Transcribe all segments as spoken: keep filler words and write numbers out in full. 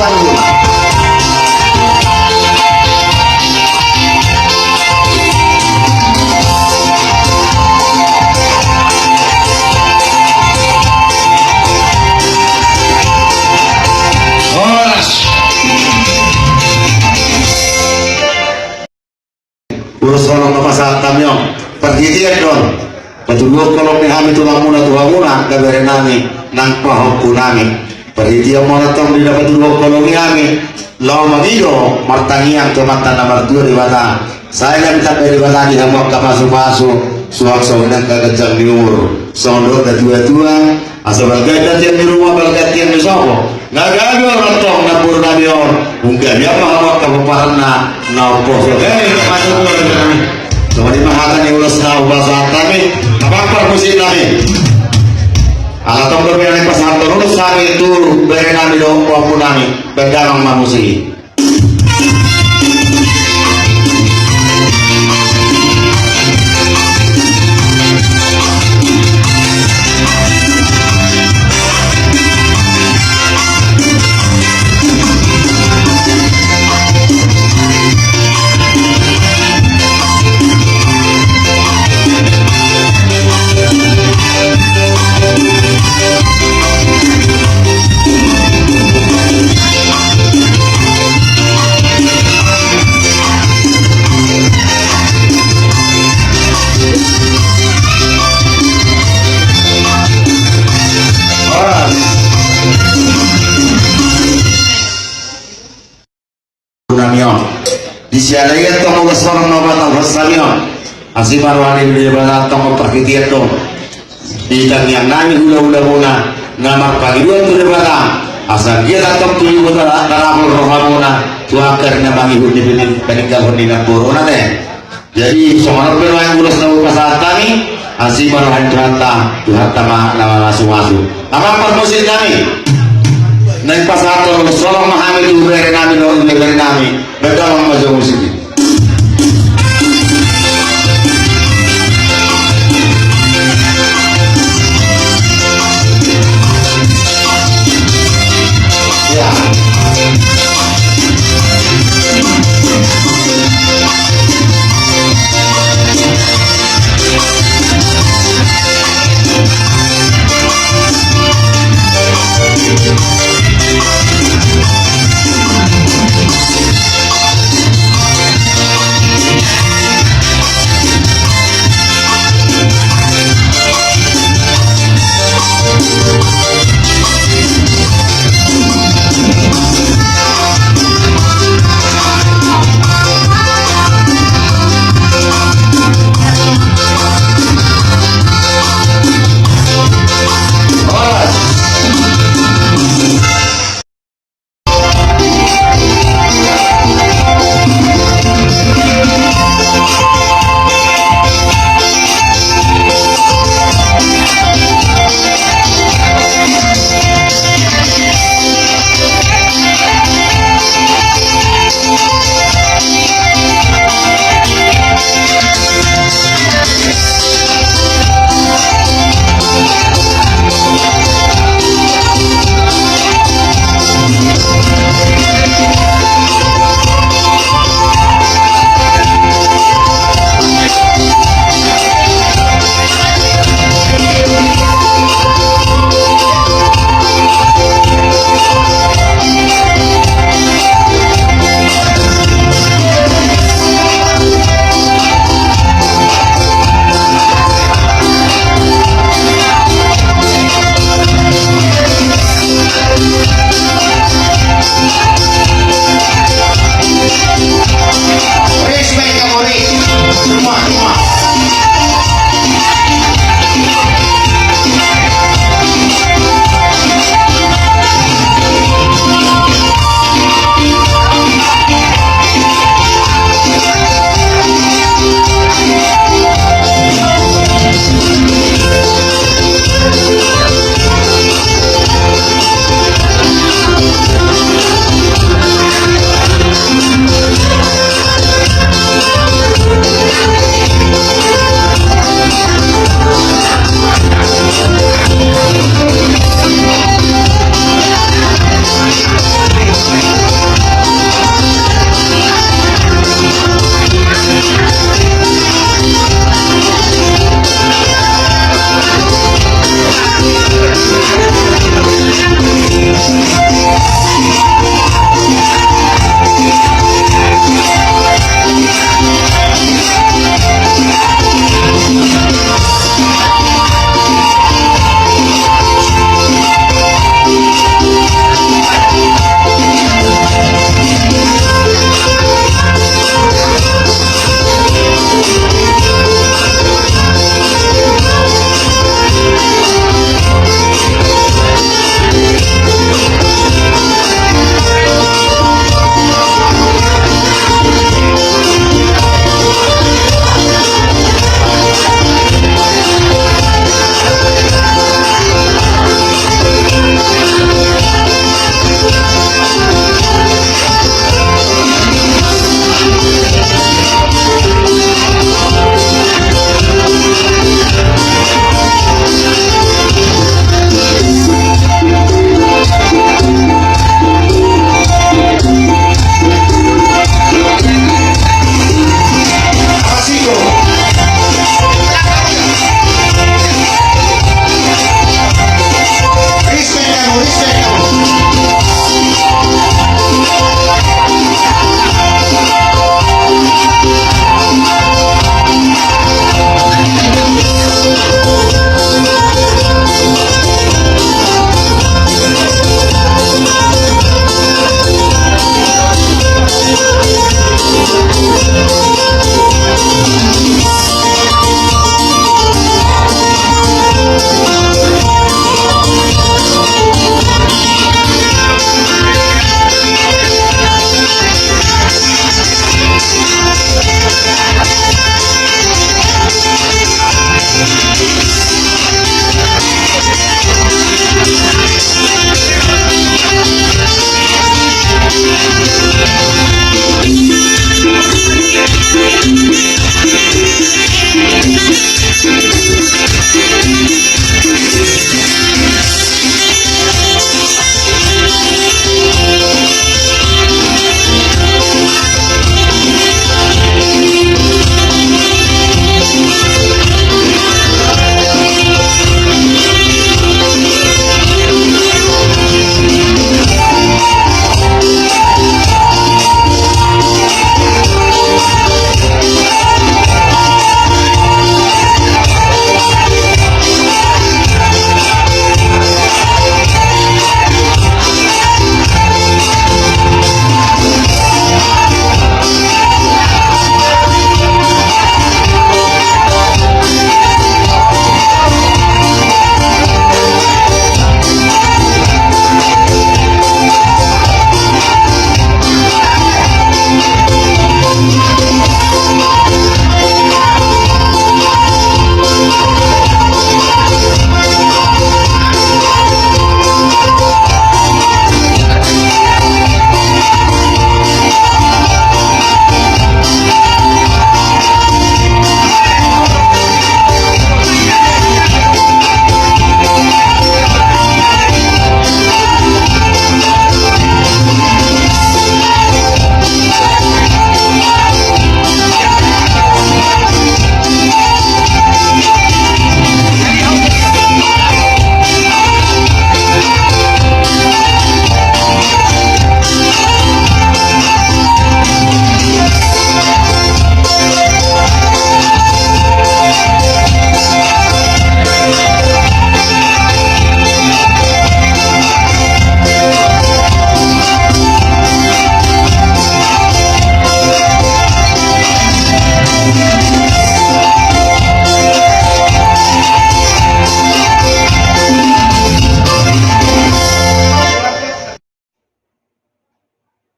Horas. Ulos holong ma pasahat hami on. Parhitean do on, patuduhon holong ni hami tulangmuna tu hamuna, gabe ari nami nang pahompunami. Parhitean ma on antong di na patuduhon holong ni hami, laho mangido martangiang tu Amanta na martua Debata. Sai nami tamba Debata di hamu angka pasupasu, suang songon i angka ganjang ni umur, songon dohot na tuatua. Asa balga tiang ni ruma, balga tiang ni sopo. Nga gabe on antong namboru nami on. Nunga gabe ma hamu angka pomparanna na umposo. Hei, maju keluarga nami. Songon i ma hata ni ulos na hupasahat hami. Amang parmusik nami. Ala tong do pe na pasahathon ulos hami tu bere nami dohot pahompu nami. Baen damang ma musik i. Nami on. Di siala i antong ulos holong na patau hos nami on. Asi ma roha ni Debata antong parhitean do on. Di tangiang nami hulahulamuna na marpangidoan tu Debata. Asa anggiat antong tu ibu tara-, tarapul rohamuna tu angka ari na mangihut ni paning-, paninggalhon ni namboruna te. Jadi songon on pe roha ni ulos na hupasahat hami. Asi ma roha ni Tuhanta, Tuhanta ma na mamasumasu. Amang parmusik nami. Naeng pasahathon ulos holong ma hami tu bere nami dohot bere nami. Baen damang ma jo musik i.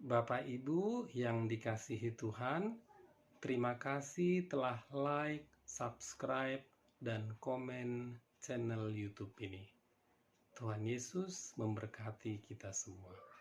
Bapak Ibu yang dikasihi Tuhan, terima kasih telah like, subscribe, dan komen channel YouTube ini. Tuhan Yesus memberkati kita semua.